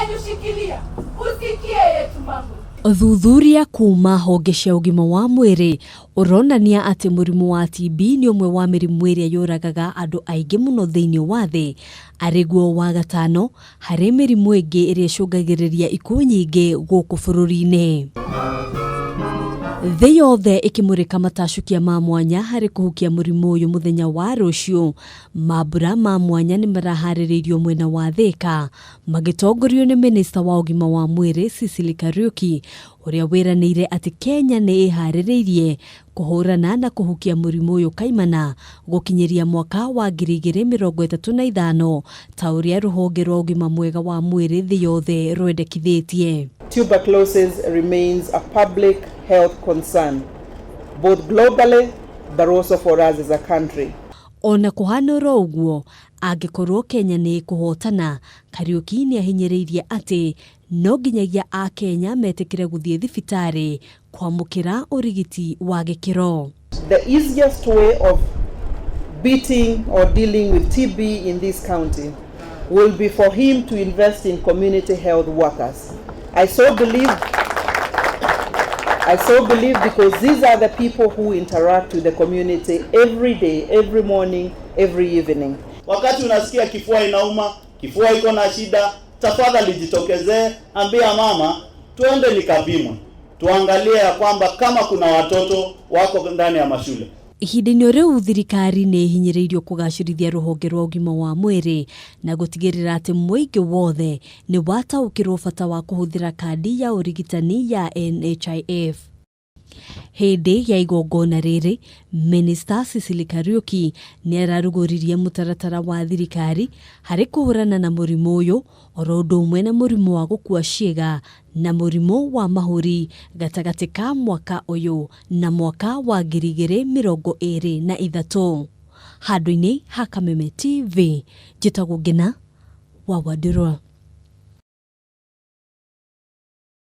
Yenyu shikilia, usikie yetu mambo. Ũthuthuria kuma honge cia ũgima wa mwĩrĩ ũronania atĩ mũrimũ wa TB nĩ ũmwe wa mĩrimũ ĩrĩa yũragaga andũ aingĩ mũno thĩinĩ wa thĩ, arĩguo wa gatano harĩ mĩrimũ ĩngĩ ĩrĩa ĩcũngagĩrĩria ikuũ nyingĩ gũkũ bũrũri-inĩ. Thĩ yothe ĩkĩmũrĩka matacũkia ma mwanya harĩ kũhukia mũrimũ ũyũ mũthenya wa rũciũ, mambura ma mwanya nĩ maraharĩrĩirio mwena wa Thĩka magĩtongorio nĩ minista wa ũgima wa mwĩrĩ Sicily Kariuki ũrĩa wĩranĩire atĩ Kenya nĩ ĩharĩrĩirie kũhũrana na kũhukia mũrimũ ũyũ kaimana gũkinyĩria mwaka wa 2035 ta ũrĩa rũhonge rwa ũgima mwega wa mwĩrĩ thĩ yothe rwendekithĩtie. Tuberculosis remains a public health concern, both globally but also for us as a country. Ona kũhana oro ũguo, angĩkorwo Kenya nĩ ĩkũhotana, Kariuki nĩ ahinyĩrĩirie atĩ no nginyagia Akenya metĩkĩre gũthiĩ thibitarĩ kwamũkĩra ũrigiti wa gĩkĩro. The easiest way of beating or dealing with TB in this county will be for him to invest in community health workers. I so believe because these are the people who interact with the community every day, every morning, every evening. Wakati unasikia kifua inauma, kifua iko na shida, tafadhali jitokezee, ambia mama, twende nikapimwe, tuangalie ya kwamba kama kuna watoto wako ndani ya mashule. Ihinda-inĩ rĩu thirikari nĩ ĩhinyĩrĩirio kũgacĩrithia rũhonge rwa ũgima wa mwĩrĩ na gũtigĩrĩra atĩ mũingĩ wothe nĩ wataũkĩrwo bata wa kũhũthĩra kandi ya ũrigitani ya NHIF. Hĩndĩ ya igongona rĩrĩ, Minista Sicily Kariuki nĩ ararugũririe mũtaratara wa thirikari harĩ kũhũrana na mũrimũ ũyũ oro ũndũ ũmwe na mũrimũ wa gũkua ciĩga na mũrimũ wa mahũri gatagatĩ ka mwaka ũyũ na mwaka wa 2023. Handũ-inĩ ha Kameme TV, njĩtagwo Ngina wa Wandirwa.